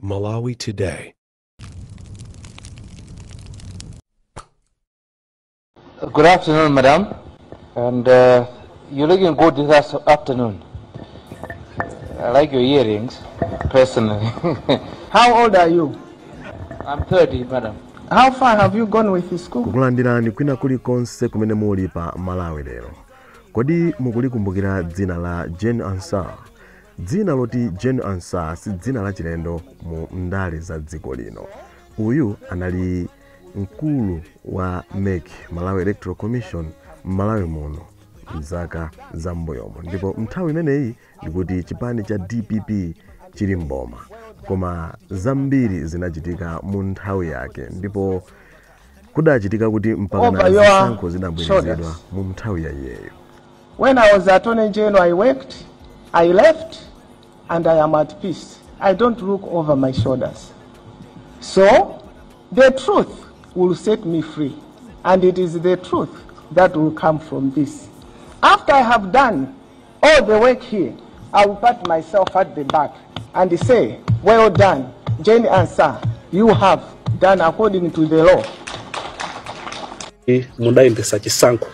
Malawi Today. Good afternoon, madam. And you're looking good this afternoon. I like your earrings, personally. How old are you? I'm 30, madam. How far have you gone with the school? Kukulandirani kwina kulikonse kumene muli pa Malawi lero. Kodi mukulikumbukira dzina la Jane Ansah? Dzina loti Jane Ansah si dzina la chilendo mu ndale za dziko lino. Uyu anali mkulu wa MEC, Malawi Electoral Commission, Malawi muno mzaka za mbuyomo, ndipo nthawi imeneyi ndikuti chipani cha DPP chili mboma, koma zambiri zinachitika mu nthawi yake ndipo kudachitika kuti mpaka zisankho zinabwerezedwa mu nthawi ya iyeyo. When I was Attorney General, I worked, I left, and I am at peace. I don't look over my shoulders. So the truth will set me free, and it is the truth that will come from this. After I have done all the work here, I will pat myself at the back and say, well done, Jane Ansah, you have done according to the law. Mundayendesa chisankho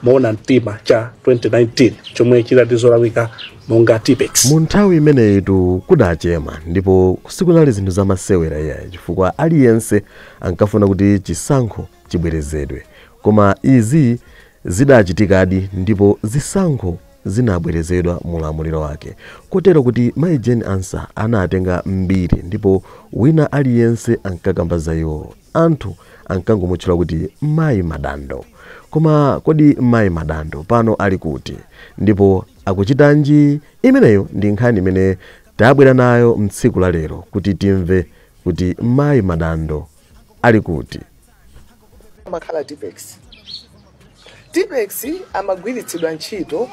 moona mtima cha 2019 chomwe chidali zolawika monga Tipex. Mu nthawi imeneyitu kudachema ndipo sikunali zinthu zamasewera iyayi, chifukwa aliyense ankafuna kuti chisankho chibwerezedwe, koma izi zidachitikadi ndipo zisankho zinabwerezedwa mulamuliro wake, kotero kuti mayi Jane Ansah anatenga mbiri ndipo wina aliyense ankakamba za iwo. Anthu ankangomutchula kuti mayi Madando. Koma kodi mayi Madando pano ali kuti ndipo akuchitanji? Imeneyo ndi nkhani imene tabwera nayo mtsiku la lero kuti timve kuti mayi Madando ali kuti. Amakhala Tipex. Tipex amagwiritsidwa ntchito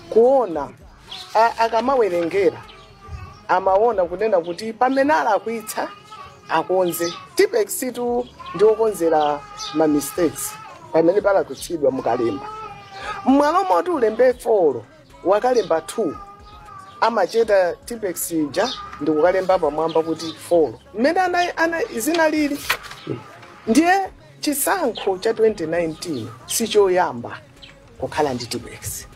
kuona akamawerengera amaona kunena kuti pamene alakwitsa akonze. Tipex tu ndiokonzera ma mistakes pamene palakwitsidwa mukalemba. Mmalo moti ulembe 4 wakalemba 2, amacheta Tipex ija ndikukalemba pamwamba kuti 4 mmene ana zinalili. Ndiye chisankho cha 2019 sichoyamba kukhala ndi Tipex.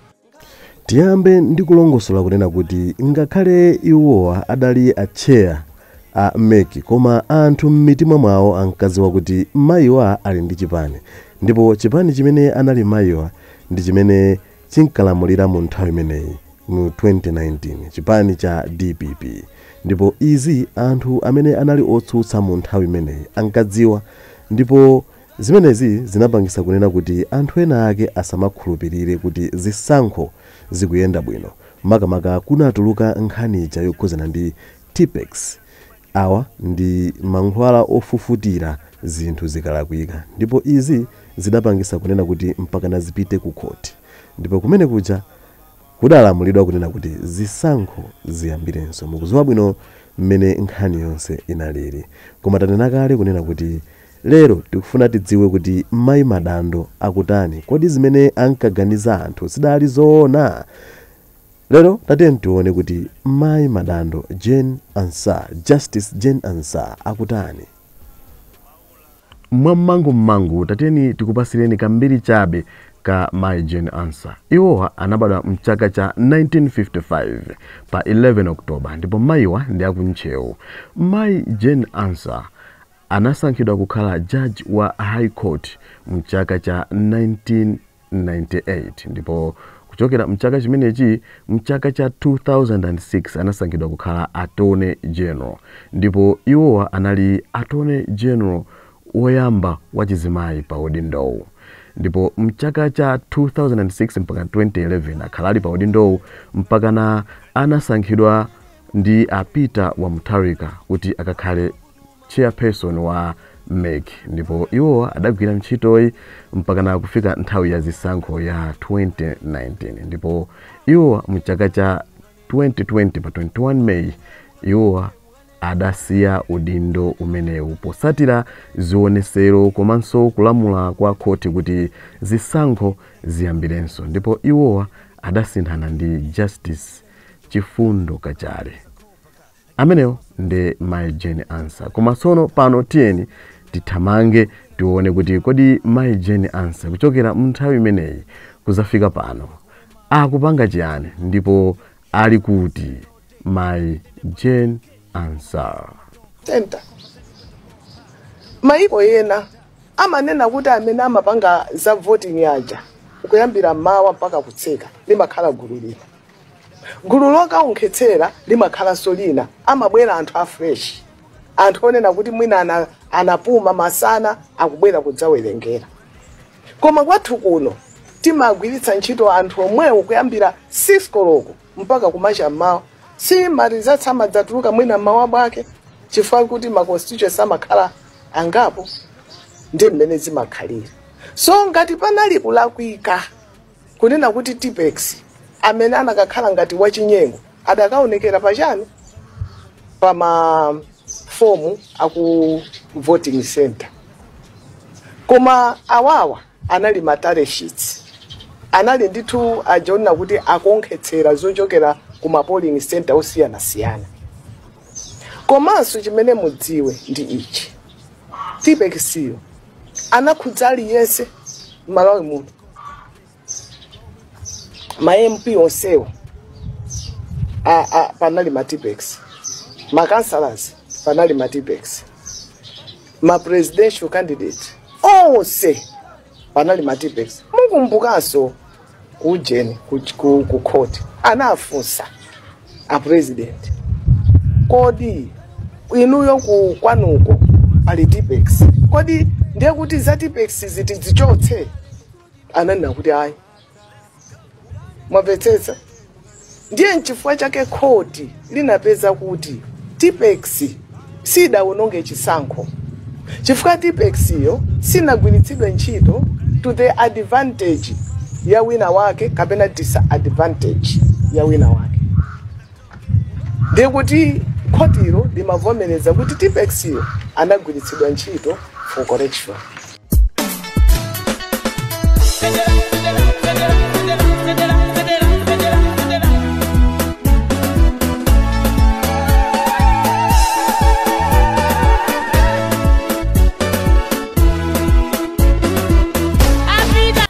Tiyambe ndi kulongosola kunena kuti ngakhale iwowa adali acheya a MEC, koma anthu m'mitima mwawo ankadziwa kuti mayiwa ali ndi chipani, ndipo chipani chimene anali mayiwa ndi chimene chinkalamulira mu nthawi imeneyi mu 2019, chipani cha DPP. Ndipo izi anthu amene anali otsutsa mu nthawi imeneyi ankadziwa, ndipo zimenezi zinapangisa kunena kuti anthu ena ake asamakhulupirire kuti zisankho zikuyenda bwino, makamaka kunatuluka nkhani ija yokhuzana ndi Tipex. Awa ndi mankhwala ofufutira zinthu zikalakwika, ndipo izi zidapangisa kunena kuti mpaka zipite ku khoti, ndipo kumene kuja kudalamulidwa kunena kuti zisankho ziyambirenso. Mukudziwa bwino mmene nkhani yonse inalili, koma tanena kale kunena kuti lero tikufuna tidziwe kuti mayi Madando akutani. Kodi zimene ankaganiza anthu zidali zoona? Lero tatiyeni tione kuti mayi Madando Jane Ansah, Justice Jane Ansah akutani. Mwammangu tatiyeni tikupasireni kambiri chabe ka mayi Jane Ansah. Iwowa anabadwa mchaka cha 1955 pa 11 October, ndipo mayiwa ndi akuntcheu. Mayi Jane Ansah anasankhidwa kukhala judge wa High Court mchaka cha 1998, ndipo kuchokera mchaka chimenechi mchaka cha 2006 anasankhidwa kukhala Attorney General, ndipo iwowa anali Attorney General woyamba wachizimayi pa udindowu. Ndipo mchaka cha 2006 mpaka 2011 akhala ali pa udindowu mpaka na anasankhidwa ndi a Peter wa Mutharika kuti akakhale chairperson wa MEC, ndipo iwowa adagwira ntchitoyi mpaka na kufika nthawi ya zisankho ya 2019. Ndipo iwowa mchaka cha 2020 pa 21 May iwowa adasiya udindo umenewu posatira zionesero komanso kulamula kwa khoti kuti zisankho ziyambirenso, ndipo iwowa adasinthana ndi Justice Chifundo Kachale. Amenewo ndi Mai Jane Ansah. Koma tsono pano tiyeni tithamange tione kuti kodi Mai Jane Ansah kuchokera mnthawi imeneyi kuzafika pano akupanga chiyani ndipo ali kuti Mai Jane Ansah. Center. Maiko yena amanena kuti amene amapanga za voting aja kuyambira mawa mpaka kutseka limakhala gulu lina, gulu lokaonkhetsera limakhalanso lina. Amabwera anthu a fresh, anthu onena kuti mwina anapuma masana akubwera kudzawerengera. Koma kwathu kuno timagwiritsa ntchito anthu omwewo kuyambira 6 koloko mpaka kumacha mmawa. Si marizatsa amadzatuluka mwina mmawa bwake chifukwa kuti ma constituency amakhala angapo, ndi mmene zimakhalira. So ngati panali kulakwika kunena kuti Tipex amene anakakhala ngati wachinyengo adakaonekera pachani pama fomu aku voting center, koma awawa anali ma tally sheets, anali ndithu ajaona kuti akonkhetsera zochokera kuma polling center osiyanasiyana. Komanso chimene mudziwe ndi ichi, Tipexiyo anakhudza aliyense m'Malawi muno, ma MP onsewo panali ma Tipex, ma councillors panali ma Tipex, ma presidential candidate onse panali ma Tipex. Mukumbukanso kujeni ku court anafunsa a president, kodi inuyo ku kwanuko pali Tipex? Kodi ndiye kuti za Tipex ziti zichotse? Ananena kuti ayi. Mwamvetsetsa? Ndiye nchifukwa chake khoti linapeza kuti Tipex sidawononge chisankho, chifukwa Tipex iyo sinagwiritsidwe ntchito to the advantage ya wina wake kapena disadvantage ya wina wake. Ndiye kuti khotilo limavomereza kuti Tipex iyo anagwiritsidwa ntchito for correction.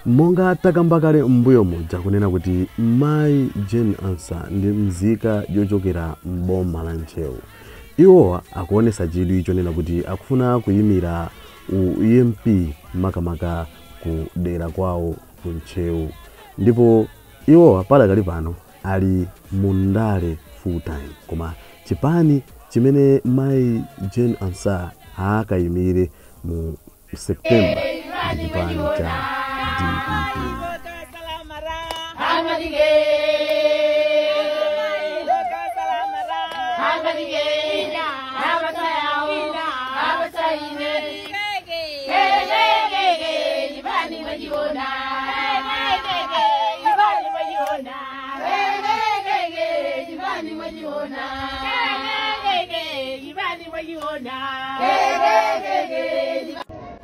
Monga takamba kale mbuyo muja kunena kuti Mai Jane Ansah ndi mzika yochokera mboma la Ntcheu. Iwowa akuonesa chidwi chonena kuti akufuna kuyimira u MP makamaka ku dera kwawo ku Ntcheu, ndipo iwowa padakali pano ali mundale full time. Koma chipani chimene Mai Jane Ansah akayimire mu September ndi chipani cha DPP.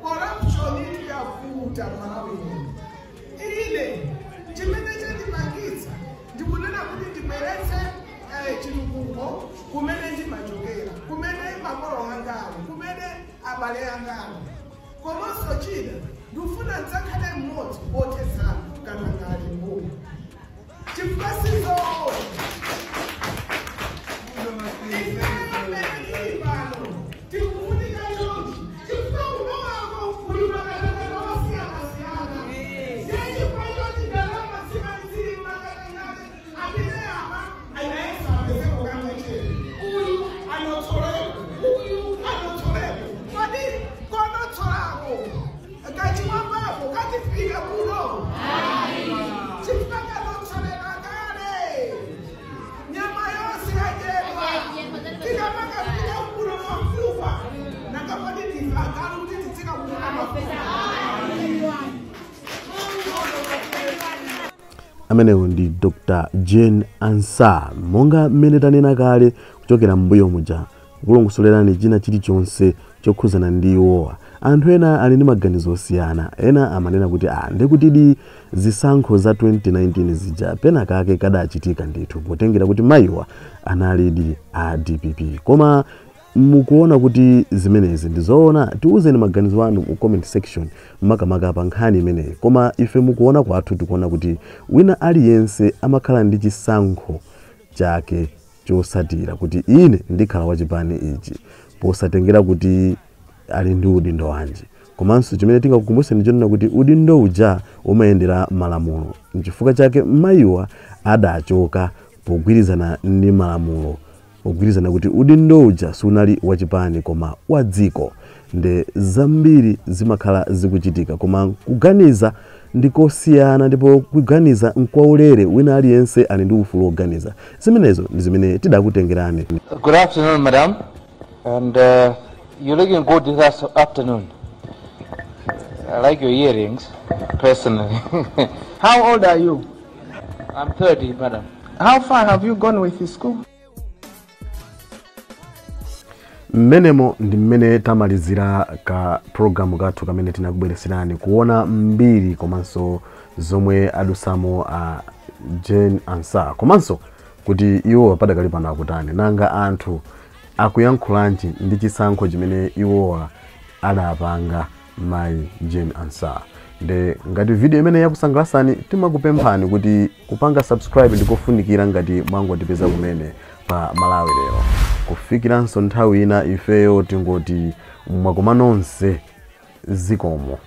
Corruption yavuta Malawi. Ile chimene chandipangitsa ndikunena kuti ndibweretse chitukuko kumene ndimachokera, kumene makolo anga ali, kumene abale anga ali. Komanso china ndikufuna ndidzakhale mmodzi othetsa katangale mboma, chifukwa sizoona ifeyo mmene tili pano tikufunika chonchi, chifukwa kunowako kuli makatangale osiyanasiyana. Ndiye chifukwa choti ndalama zimene zili makatangale amene apa anayesa apezeko kamwechere, uyu anotsoleko, uyu anotsoleko. Kodi konotsolako kachiwambako katifika kuno? Chifukwa kanotsoleka kale, nyama yonse yadyedwa, tikamakafika kuno mafupa nakapati tifakali kuti titsika kuno mafupa. Amenewo ndi Dr. Jane Ansah. Monga mmene tanena kale kuchokera mbuyo muja kulongosolerani china chilichonse chokhuzana ndi iwowa. Anthu ena ali ndi maganizo osiyana. Ena amanena kuti ndikutidi zisankho za 2019 zija pena kake kadachitika ndithu, potengera kuti mayiwa analidi a DPP. Koma mukuona kuti zimenezi ndizoona? Tiuzeni maganizo anu mu comment section, makamaka pa nkhani imeneyi. Koma ife mukuona kwathu tikuona kuti wina aliyense amakhala ndi chisankho chake chosatira, kuti ine ndikhala wachipani ichi, posatengera kuti ali ndi udindo wanji. Komanso chimene tingakukumbuseni ndichonena kuti udindo uja umayendera malamulo. Nchifukwa chake mayiwa adachoka pogwirizana ndi malamulo, pogwirizana kuti udindo uja sunali wachipani koma wa dziko. Nde zambiri zimakhala zikuchitika, koma kuganiza ndikosiyana, ndipo kuganiza nkwaulere. Wina aliyense ali ndi ufulu woganiza. Zimenezo ndi zimene tidakutengerani. Good afternoon, madam. And you're looking good this afternoon. I like your earrings, personally. How old are you? I'm 30, madam. How far have you gone with the school? Mmenemo ndi mmene tamalizira ka programu kathu kamene tinakubwereserani kuona mbiri komanso zomwe adusamo a Jane Ansah, komanso kuti iwowa padakali pano akutani, nanga anthu akuyankhulanji ndi chisankho chimene iwowa adapanga mayi Jane Ansah. Nde ngati video imene yakusangalasani, timakupemphani kuti kupanga subscribe ndikofunikira ngati mwangotipeza kumene pa Malawi Lero. Kufikiranso nthawi ina, ifeyo tingoti mwakoma nonse, zikomo.